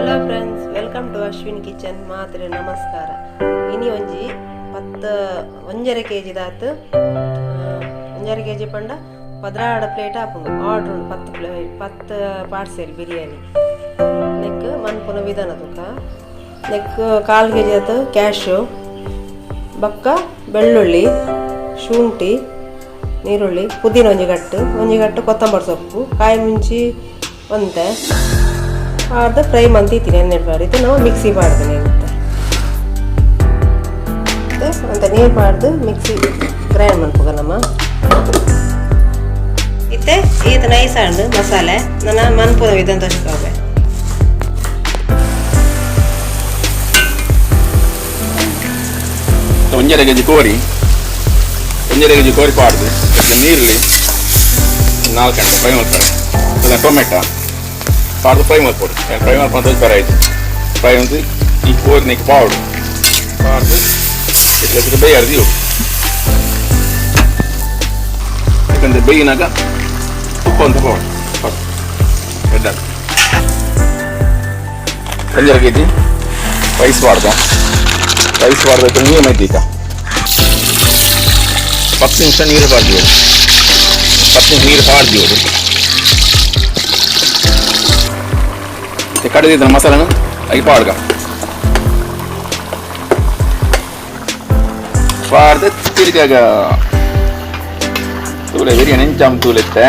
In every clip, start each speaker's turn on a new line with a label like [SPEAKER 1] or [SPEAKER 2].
[SPEAKER 1] Hello friends, welcome to Ashwin kitchen. ಮಾತ್ರೆ ನಮಸ್ಕಾರ. ಇನಿ ಒಂಜಿ ಪತ್ತು ಒಂಜರೆ ಕೆ ಜಿ ದಾತ್, ಒಂಜರೆ ಕೆ ಜಿ ಪಂಡ 12 ಪ್ಲೇಟ್ ಆಪುಂಡು. ಆರ್ಡ್ರ್ ಉಂಡು 10 ಪ್ಲೇ 10 ಪಾರ್ಸೆಲ್ ಬಿರಿಯಾನಿ. ನೆಕ್ ಮನ್ಪುನ ವಿಧಾನ ತುಕ. ನೆಕ್ ಕಾಲು ಕೆ ಜಿ ಆತು ಕ್ಯಾಶು, ಬೊಕ್ಕ ಬೆಳ್ಳುಳ್ಳಿ, ಶುಂಠಿ, ನೀರುಳ್ಳಿ, ಪುದೀನ ಒಂಜಿ ಗಟ್ಟು, ಒಂಜಿ ಗಟ್ಟು ಕೊತ್ತಂಬರಿ ಸೊಪ್ಪು, ಕಾಯಿ ಮುಂಚಿ ಒಂತೆ ಪಾಡ್ದು ಫ್ರೈ ಮಂತಿತ್ತೀನಿ ಎಣ್ಣೆ ಪಾಡಿದ್ದು. ನಾವು ಮಿಕ್ಸಿ ಪಾಡ್ತೀನಿ ಅಂತ ಅಂತ ನೀರು ಪಾಡ್ದು ಮಿಕ್ಸಿ ಗ್ರೈಂಡ್ ಮನ್ಪುಗ ನಮ್ಮ. ಇತ್ತೆ ಈತ ನೈಸ್ ಆಂಡ್ ಮಸಾಲೆ. ನನ್ನ ಮನ್ಪುನ ವಿಧಾನ ತೋರಿಸ್ಕೋಬೆ.
[SPEAKER 2] ಒಂಜರೆ ಕೆಜಿ ಕೋರಿ, ಒಂಜರೆ ಕೆಜಿ ಕೋರಿ ಪಾಡ್ದು ನೀರುಳ್ಳಿ 4 ಗಂಟೆ ಫ್ರೈ ಮಾಡ್ತಾರೆ. ಟೊಮೆಟೊ ಪಾಡ್ದು ಫ್ರೈ ಮಾಡ್ಕೊಡು. ಫ್ರೈ ಮಾಡ್ಕೊಂಡು ಬರ ಆಯ್ತು. ಫ್ರೈ ಅಂತ ಈ ಕೋರಿನಕ್ಕೆ ಪಾವಡು ಪಾಡ್ದು ಇಟ್ಲೆ ಬೇಯ ಅರ್ದಿವು. ಯಾಕಂದ್ರೆ ಬೇಯಿನಾಗ ಉಪ್ಪು ಅಂತ ಪಾವಡು ಎಡ್ಡ. ಒಂಜರೆ ಕೆಜಿ ರೈಸ್ ಪಾಡ್ದ. ರೈಸ್ ಪಾಡ್ಬೇಕು. ನೀರು ಮೈತೀಕ 10 ನಿಮಿಷ ನೀರು ಪಾಡ್ದಿವಿ. 10 ನಿಮಿಷ ನೀರು ಪಾಡ್ದಿವಿ. ಕಡೆದಿದ್ದ ಮಸಾಲನು ಅಗಿ ಪಾಡ್ಗ. ಪಾಡ್ದು ತಿರ್ಗಾಗ ತೂಲೆ ಬಿರಿಯಾನಿ ಎಂಚಾಮ್ ತೂಲೆತ್ತೆ.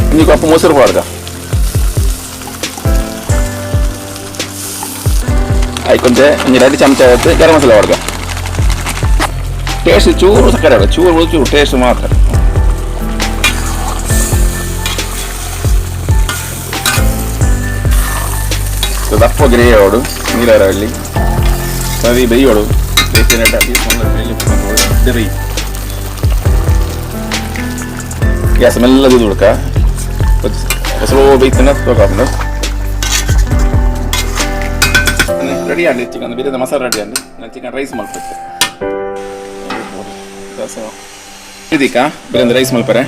[SPEAKER 2] ಒಂಜಿ ಕಪ್ ಮೊಸರು ಪಾಡ್ಗ. ಐಕೊಂತೆ ಒಂಜಿ 2 ಚಮಚ ಆಯ್ತು ಗರಂ ಮಸಾಲೆ ಪಾಡ್ಗ. ಟೇಸ್ಟ್ ಚೂರು ಸಕ್ಕರೆ ಆಡ, ಚೂರು ಚೂರು ಟೇಸ್ಟ್ ಮಾತ್ರ. ದಪ್ಪ ಗ್ರೇವಿ ಅವಡು ನೀರಾರಲ್ಲಿ ಸರಿ ಬೇಯೋಡು. ಬೇಯಿ ಗ್ಯಾಸ್ ಮೆಲ್ಲ ಹುಡುಕ ಸ್ಲೋ ಬೇಯ್ತಾನೆ. ರೆಡಿ ಆಗಲಿ ಚಿಕನ್ ಬಿರಿಯಾನಿ ಮಸಾಲ ರೆಡಿ ಆಗಲಿ. ನಾನು ಚಿಕನ್ ರೈಸ್ ಮಲ್ಪತ್ತೆ. ನೀರ್ದೀಕ ಬಿರಿಯಾನಿ ರೈಸ್ ಮಲ್ಪರೆ.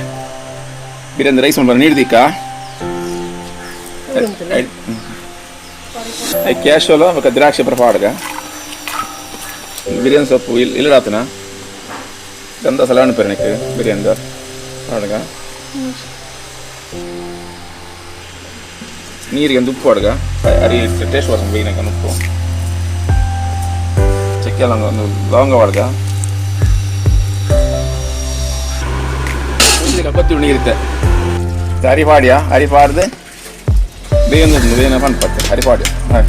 [SPEAKER 2] ಬಿರಿಯಾನಿ ರೈಸ್ ಮಲ್ಪರೆ ನೀರ್ದೀಕ. ಕ್ಯಾಶುವಲ್ ಬೊಕ ದ್ರಾಕ್ಷಿ ಪೂರ ಪಾಡ್ಗ. ಬಿರಿಯಾನಿ ಸೊಪ್ಪು ಇಲ್ಲ ಇಲ್ಲಡಾತನ ಗಂಧ ಸಲ ಅನ್ಪೇರೆ ನೆಕ್ ಬಿರಿಯಾನಿ ಪಾಡ್ಗ. ನೀರಿಗೆ ಒಂದು ಉಪ್ಪು ಪಾಡ್ಗ. ಅರಿ ಟೇಸ್ಟ್ ವಾಸನೆ ಬೇಯಿನಕ ಉಪ್ಪು. ಚಕ್ಕೆ ಲವಂಗ, ಒಂದು ಲವಂಗ ಪಾಡ್ಗ. ಕೊತ್ತಿ ನೀರಿತ್ತೆ ಅರಿ ಪಾಡ್ಯ. ಅರಿ ಪಾಡ್ದು ಬೇಯೊಂದು ಬೇಯನ ಪನ್ಪತ್ತೆ. ಅರಿ ಪಾಡ್ಯ. ಹಾಂ,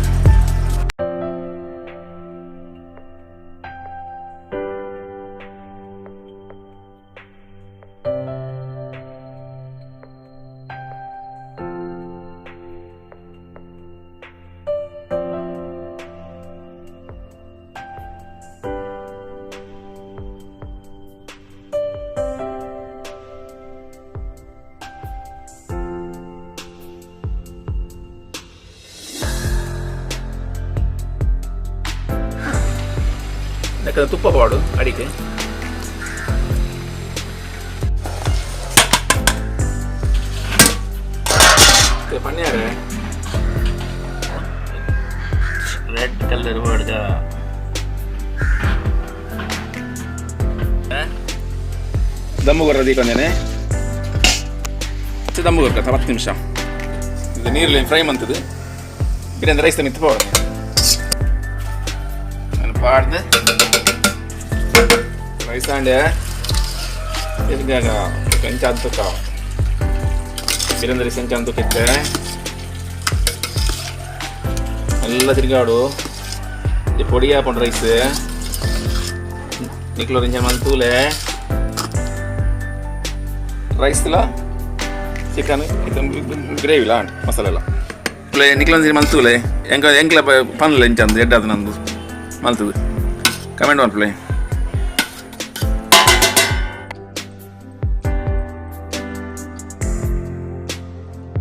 [SPEAKER 2] ಯಾಕಂದ್ರೆ ತುಪ್ಪ ಪಾಡು ಅಡಿಕೆ. ಪನ್ಯಾರೆ ರೆಡ್ ಕಲರ್ ಪಾಡ್ಗ. ದಮ್ಮು ಕೊರ್ರ ಕೊಂದೇನೆ ದಮ್ಮು ಕೊರ್ಕ 10 ನಿಮಿಷ. ಇದು ನೀರಲ್ಲಿ ಫ್ರೈ ಮಂತದ್ದು. ಬಿರಿಯಾನಿ ರೈಸ್ ಮಿತ್ತು ಪಾಡು. ನಾನು ಪಾಡ್ದು ರೈಸ್ ಆಂಡೆ ತಿರ್ಗಾಗ ಕಂಚ ಅಂತಕ ಬಿರಿಯಾನಿ ರೈಸ್ ಎಂಚ ಅಂತಕ್ಕಿತ್ತೆ ಎಲ್ಲ ತಿರ್ಗಾಡು. ಈ ಪೊಡಿ ಹಾಕೊಂಡು ರೈಸ್ ನಿಕ್ಲೋರ್ ಇಂಚ ಮಂತೂಲೆ. ರೈಸ್ ಇಲ್ಲ, ಚಿಕನ್ ಇದು ಗ್ರೇವಿ ಇಲ್ಲ, ಮಸಾಲೆ ಎಲ್ಲ. ನಿಕ್ಲೊಂದು ಮಲ್ತೂಲೆ. ಎಂಕ ಎಂಕ್ಲ ಪನ್ಲೆ ಎಂಚ ಅಂದ್ ಎಡ್ಡಾದ ನಂದು ಮಲ್ತದು ಕಮೆಂಟ್ ಮಲ್ಪಲೆ.